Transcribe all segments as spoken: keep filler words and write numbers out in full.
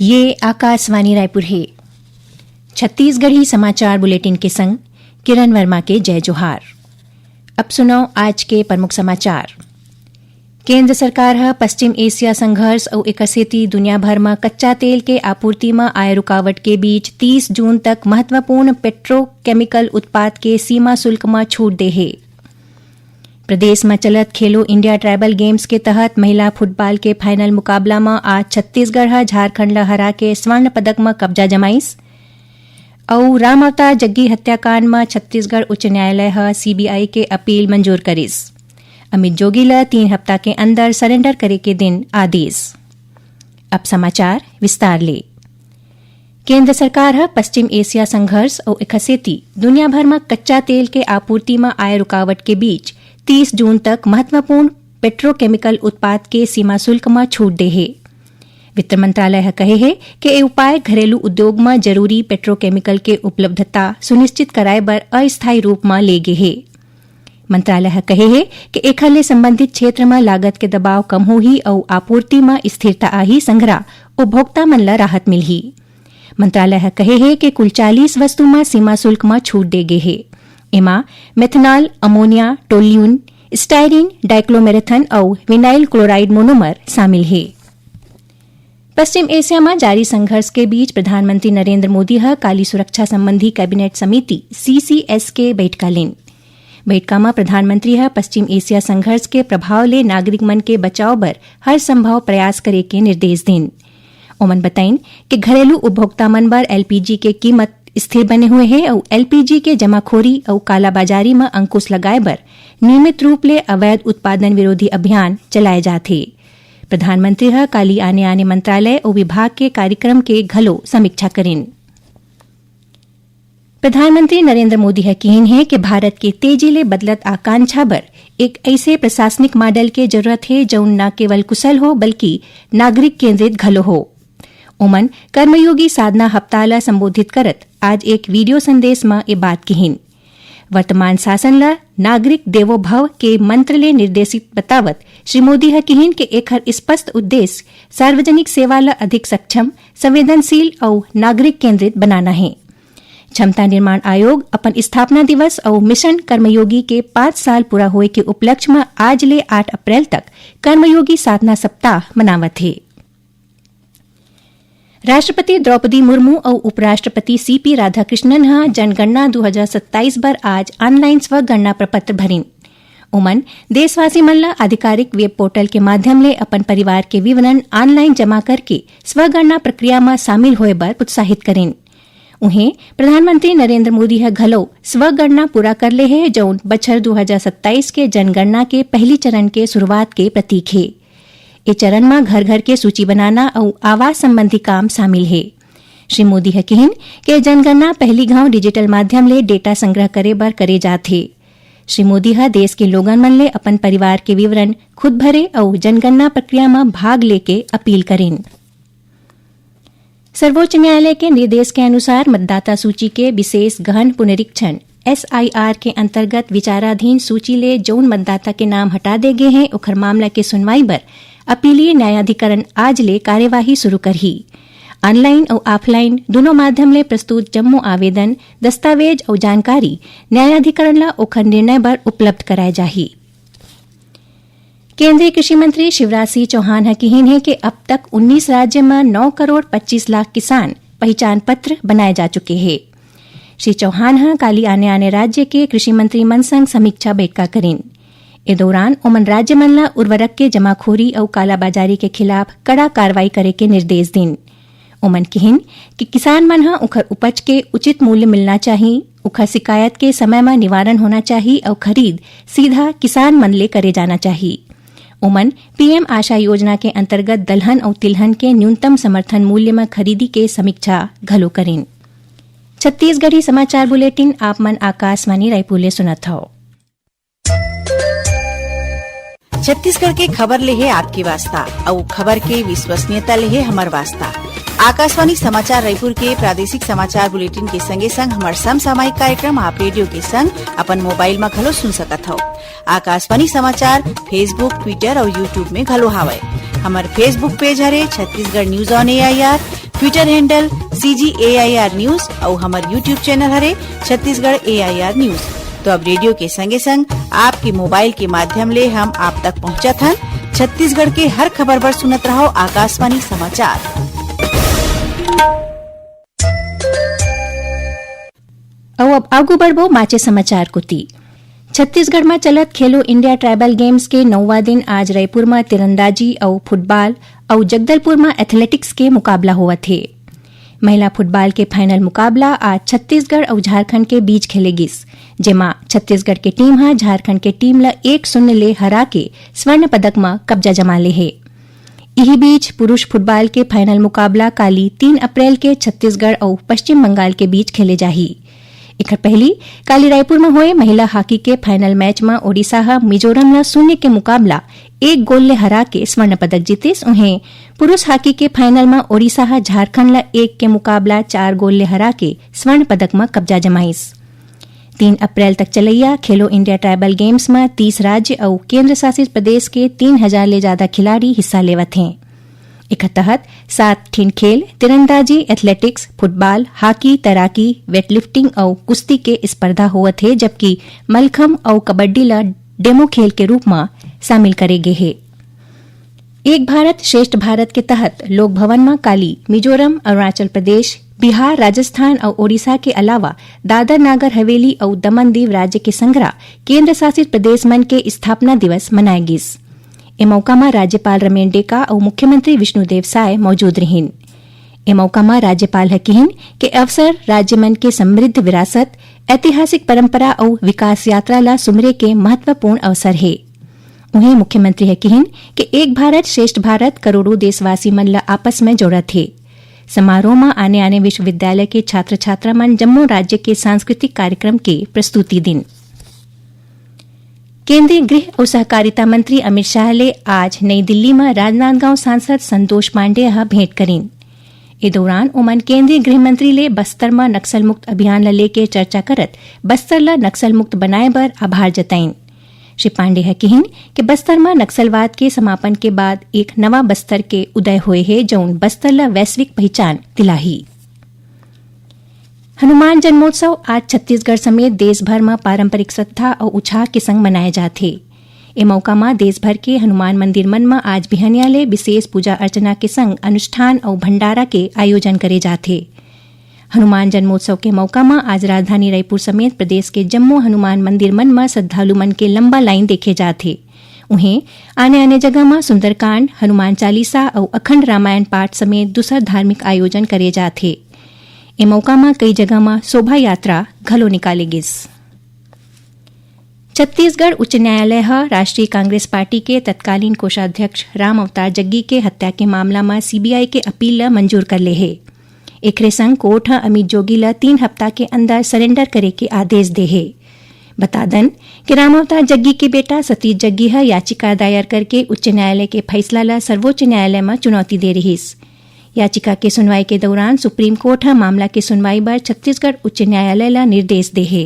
ये आकाशवाणी रायपुर हे। छत्तीसगढ़ी समाचार बुलेटिन के संग किरण वर्मा के जय जोहार। अब सुनव आज के प्रमुख समाचार। केंद्र सरकार ह पश्चिम एशिया संघर्ष अउ एकर सेती दुनिया भर म कच्चा तेल के आपूर्ति म आए रुकावट के बीच तीस जून तक महत्वपूर्ण पेट्रोकेमिकल उत्पाद के सीमा शुल्क म छूट दे हे। प्रदेश म चलत खेलो इंडिया ट्राइबल गेम्स के तहत महिला फुटबॉल के फाइनल मुकाबला म आज छत्तीसगढ़ ह झारखंड ल हरा के स्वर्ण पदक म कब्जा जमाइस। अउ राम अवतार जग्गी हत्याकांड म छत्तीसगढ़ उच्च न्यायालय ह सीबीआई के अपील मंजूर करिस। अमित जोगी ल तीन हफ्ता के अंदर सरेंडर करे के दिन आदेश। अब समाचार विस्तार ले। केंद्र सरकार ह पश्चिम एशिया संघर्ष अउ एखर सेती दुनिया भर म कच्चा तेल के आपूर्ति म आए रुकावट के बीच तीस जून तक महत्वपूर्ण पेट्रोकेमिकल उत्पाद के सीमा शुल्क म छूट दे हे। वित्त मंत्रालय ह कहे हे कि ए उपाय घरेलू उद्योग म जरूरी पेट्रोकेमिकल के उपलब्धता सुनिश्चित कराए बर अस्थायी रूप म ले गे हे। मंत्रालय ह कहे हे कि एखर ले संबंधित क्षेत्र म लागत के दबाव कम होही अउ आपूर्ति म स्थिरता आही, संघरा उपभोक्ता मन ल राहत मिलही। मंत्रालय ह कहे हे कि कुल चालीस वस्तु म सीमा शुल्क म छूट दे गे हे। एमा मेथनॉल, अमोनिया, टोल्यून, स्टायरीन, डाइक्लोमेरेथन अउ विनाइल क्लोराइड मोनोमर शामिल हे। पश्चिम एशिया म जारी संघर्ष के बीच प्रधानमंत्री नरेंद्र मोदी ह काली सुरक्षा संबंधी कैबिनेट समिति, सीसीएस, के बइठका लीन। बइठका म प्रधानमंत्री ह पश्चिम एशिया संघर्ष के प्रभाव ले नागरिक मन के बचाव बर हर संभव प्रयास करे के निर्देश दीन। ओमन बताइन कि घरेलू उपभोक्ता मन बर एलपीजी के कीमत स्थिर बने हुए हे अउ एलपीजी के जमाखोरी अउ कालाबाजारी म अंकुश लगाए बर नियमित रूप ले अवैध उत्पादन विरोधी अभियान चलाए जात हे। प्रधानमंत्री ह काली आने-आने मंत्रालय अउ विभाग के कार्यक्रम के घलो समीक्षा करिन। प्रधानमंत्री नरेंद्र मोदी ह किहीन हे कि भारत के तेजी ले बदलत आकांक्षा बर एक अइसे प्रशासनिक मॉडल के जरूरत हे, जउन न केवल कुशल हो, बल्कि नागरिक केंद्रित घलो हो। ओमन कर्मयोगी साधना हफ्ता ल संबोधित करत आज एक वीडियो संदेश म ए बात किहीन। वर्तमान शासन ल नागरिक देवो भव के मंत्र ले निर्देशित बतावत श्री मोदी ह किहीन कि एखर स्पष्ट उद्देश्य सार्वजनिक सेवा ल अधिक सक्षम, संवेदनशील अउ नागरिक केंद्रित बनाना हे। क्षमता निर्माण आयोग अपन स्थापना दिवस अउ मिशन कर्मयोगी के पाँच साल पूरा होए के उपलक्ष्य म आज ले आठ अप्रैल तक कर्मयोगी साधना सप्ताह मनावत हे। राष्ट्रपति द्रौपदी मुर्मू अउ उपराष्ट्रपति सीपी राधाकृष्णन ह जनगणना दू हजार सत्ताईस बर आज ऑनलाइन स्वगणना प्रपत्र भरिन। ओमन देशवासी मन ल आधिकारिक वेब पोर्टल के माध्यम ले अपन परिवार के विवरण ऑनलाइन जमा करके स्वगणना प्रक्रिया म शामिल होए बर प्रोत्साहित करिन। उहें, प्रधानमंत्री नरेंद्र मोदी ह घलो स्वगणना पूरा कर ले हे, जउन बछर दू हजार सत्ताईस के जनगणना के पहिली चरण के शुरुआत के प्रतीक हे। ए चरण म घर-घर के सूची बनाना अउ आवास संबंधी काम शामिल हे। श्री मोदी ह किहीन के जनगणना पहिली घांव डिजिटल माध्यम ले डेटा संग्रह करे बर करे जात हे। श्री मोदी ह देश के लोगन मन ले अपन परिवार के विवरण खुद भरे अउ जनगणना प्रक्रिया म भाग लेके अपील करिन। सर्वोच्च न्यायालय के निर्देश के अनुसार मतदाता सूची के विशेष गहन पुनरीक्षण, एसआईआर, के अंतर्गत विचाराधीन सूची ले जउन मतदाता के नाम हटा दे गे हे, ओखर मामला के सुनवाई बर अपीलीय न्यायाधिकरण आज ले कार्यवाही शुरू करही। ऑनलाइन अउ ऑफलाइन दुनों माध्यम ले प्रस्तुत जम्मो आवेदन, दस्तावेज अउ जानकारी न्यायाधिकरण ल ओखर निर्णय बर उपलब्ध कराए जाही। केंद्रीय कृषि मंत्री शिवराज सिंह चौहान ह किहीन हे कि अब तक उन्नीस राज्य म नौ करोड़ पच्चीस लाख किसान पहिचान पत्र बनाए जा चुके हे। श्री चौहान ह काली आने-आने राज्य के कृषि मंत्री मन संग समीक्षा बइठका करिन। ए दौरान ओमन राज्य मन ल उर्वरक के जमाखोरी अउ कालाबाजारी के खिलाफ कड़ा कार्रवाई करे के निर्देश दीन। ओमन किहीन कि किसान मन ह उखर उपज के उचित मूल्य मिलना चाही, उखर शिकायत के समय म निवारण होना चाही अउ खरीद सीधा किसान मन ले करे जाना चाही। ओमन पीएम आशा योजना के अंतर्गत दलहन अउ तिलहन के न्यूनतम समर्थन मूल्य म खरीदी के समीक्षा घलो करिन। छत्तीसगढ़ी समाचार बुलेटिन आप मन आकाशवाणी रायपुर ले सुनत हव। छत्तीसगढ़ के खबर ले हे आपके वास्ता, अउ खबर के विश्वसनीयता ले हे हमर वास्ता। आकाशवाणी समाचार रायपुर के प्रादेशिक समाचार बुलेटिन के संगे संग हमर समसामयिक कार्यक्रम आप रेडियो के संग अपन मोबाइल म घलो सुन सकत हव। आकाशवाणी समाचार Facebook, Twitter अउ YouTube में घलो हावय। हमर Facebook पेज हरे Chhattisgarh news on AIR. Twitter handle C G A I R News अउ हमर YouTube channel हरे Chhattisgarh A I R News। तो अब रेडियो के संगे संग आपके मोबाइल के माध्यम ले हम आप तक पहुंचत हन। छत्तीसगढ़ के हर खबर बर सुनत रहो आकाशवाणी समाचार। अउ अब आगू बढ़बो बाचे समाचार कोती। छत्तीसगढ़ म चलत खेलो इंडिया ट्राइबल गेम्स के नौवां दिन आज रायपुर म तीरंदाजी अउ फुटबॉल अउ जगदलपुर म एथलेटिक्स के मुकाबला होवत हे। महिला फुटबॉल के फाइनल मुकाबला आज छत्तीसगढ़ अउ झारखंड के बीच खेले गिस, जेमा छत्तीसगढ़ के टीम ह झारखंड के टीम ल एक शून्य ले हरा के स्वर्ण पदक म कब्जा जमा ले हे। इही बीच पुरुष फुटबॉल के फाइनल मुकाबला काली तीन अप्रैल के छत्तीसगढ़ अउ पश्चिम बंगाल के बीच खेले जाही। एखर पहिली काली रायपुर म होए महिला हॉकी के फाइनल मैच म ओडिशा ह मिजोरम ल शून्य के मुकाबला एक गोल ले हरा के स्वर्ण पदक जीतिस। उहें पुरुष हॉकी के फाइनल म ओडिशा ह झारखंड ल एक के मुकाबला चार गोल ले हरा के स्वर्ण पदक म कब्जा जमाइस। तीन अप्रैल तक चलैया खेलो इंडिया ट्राइबल गेम्स म तीस राज्य अउ केंद्र शासित प्रदेश के तीन हजार ले जादा खिलाड़ी हिस्सा लेवत हें। एकर तहत सात ठिन खेल, तीरंदाजी, एथलेटिक्स, फुटबॉल, हॉकी, तैराकी, वेटलिफ्टिंग अउ कुश्ती के स्पर्धा होवत हे, जबकि मलखम अउ कबड्डी ल डेमो खेल के रूप म शामिल करे गे हे। एक भारत श्रेष्ठ भारत के तहत लोक भवन म काली मिजोरम, अरुणाचल प्रदेश, बिहार, राजस्थान अउ ओडिशा के अलावा दादर नागर हवेली अउ दमन दीव राज्य के संघरा केंद्र शासित प्रदेश मन के स्थापना दिवस मनाए गिस। ए मौका म राज्यपाल रमेन डेका अउ मुख्यमंत्री विष्णुदेव साय मौजूद रिहिन। ए मौका म राज्यपाल ह किहिन के अवसर राज्य मन के समृद्ध विरासत, ऐतिहासिक परंपरा अउ विकास यात्रा ला सुमरे के महत्वपूर्ण अवसर हे। उहें मुख्यमंत्री ह किहिन के एक भारत श्रेष्ठ भारत करोड़ों देशवासी मन ला आपस में जोड़त हे। समारोह म आने-आने विश्वविद्यालय के छात्र-छात्रा मन जम्मो राज्य के सांस्कृतिक कार्यक्रम के प्रस्तुति दिन। केंद्रीय गृह अउ सहकारिता मंत्री अमित शाह ले आज नई दिल्ली म राजनांदगांव सांसद संतोष पांडेय ह भेंट करिन। ए दौरान ओमन केंद्रीय गृह मंत्री ले बस्तर म नक्सल मुक्त अभियान ल लेके चर्चा करत बस्तर ल नक्सल मुक्त बनाए बर आभार जताइन। श्री पांडे ह किहिन कि बस्तर म नक्सलवाद के समापन के बाद एक नवा बस्तर के उदय होए हे, जउन बस्तर ल वैश्विक पहिचान दिलाही। हनुमान जन्मोत्सव आज छत्तीसगढ़ समेत देश भर म पारंपरिक श्रद्धा अउ उत्साह के संग मनाए जात हे। ए मौका म देश भर के हनुमान मंदिर मन म आज बिहनिया ले विशेष पूजा अर्चना के संग अनुष्ठान अउ भंडारा के आयोजन करे जात हे। हनुमान जन्मोत्सव के मौका म आज राजधानी रायपुर समेत प्रदेश के जम्मो हनुमान मंदिर मन म श्रद्धालु मन के लंबा लाइन देखे जात हे। उहें, आने-आने जगह म सुंदरकांड, हनुमान चालीसा अउ अखंड रामायण पाठ समेत दूसर धार्मिक आयोजन करे जात हे। ए मौका म कई जगह म शोभा यात्रा घलो निकाले गिस। छत्तीसगढ़ उच्च न्यायालय ह राष्ट्रीय कांग्रेस पार्टी के तत्कालीन कोषाध्यक्ष राम अवतार जग्गी के हत्या के मामला म सीबीआई के अपील ल मंजूर कर ले हे। एखरे संग कोर्ट ह अमित जोगी ल तीन हफ्ता के अंदर सरेंडर करे के आदेश दे हे। बता दन कि राम अवतार जग्गी के बेटा सतीश जग्गी ह याचिका दायर करके उच्च न्यायालय के फैसला ल सर्वोच्च न्यायालय म चुनौती दे रिहिस। याचिका के सुनवाई के दौरान सुप्रीम कोर्ट ह मामला के सुनवाई बर छत्तीसगढ़ उच्च न्यायालय ल निर्देश दे हे।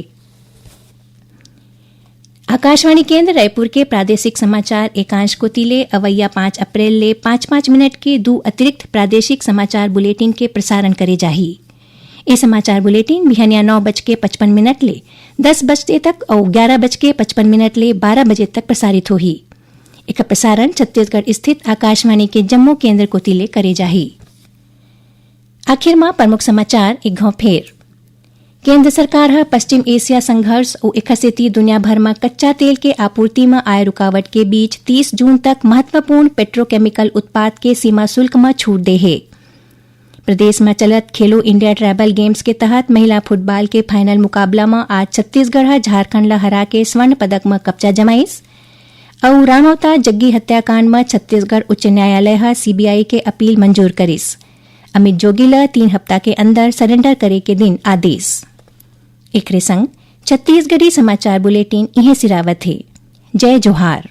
आकाशवाणी केंद्र रायपुर के प्रादेशिक समाचार एकांश कोति ले अवइया पाँच अप्रैल ले पाँच पाँच मिनट के दू अतिरिक्त प्रादेशिक समाचार बुलेटिन के प्रसारण करे जाही। ए समाचार बुलेटिन बिहनिया नौ बज के पचपन मिनट ले दस बजे तक अउ ग्यारह बज के पचपन मिनट ले बारह बजे तक प्रसारित होही। एकर प्रसारण छत्तीसगढ़ स्थित आकाशवाणी के जम्मो केंद्र कोति ले करे जाही। आखिर म प्रमुख समाचार एक घौं फेर। केंद्र सरकार ह पश्चिम एशिया संघर्ष अउ एखर सेती दुनिया भर म कच्चा तेल के आपूर्ति म आए रुकावट के बीच तीस जून तक महत्वपूर्ण पेट्रोकेमिकल उत्पाद के सीमा शुल्क म छूट दे हे। प्रदेश म चलत खेलो इंडिया ट्राइबल गेम्स के तहत महिला फुटबॉल के फाइनल मुकाबला म आज छत्तीसगढ़ ह झारखंड ल हरा के स्वर्ण पदक म कब्जा जमाइस। अउ राम अवतार जग्गी हत्याकांड म छत्तीसगढ़ उच्च न्यायालय ह सीबीआई के अपील मंजूर करिस। अमित जोगी ल तीन हफ्ता के अंदर सरेंडर करे के दिन आदेश। एकरे संग छत्तीसगढ़ी समाचार बुलेटिन इहें सिरावत हे। जय जोहार।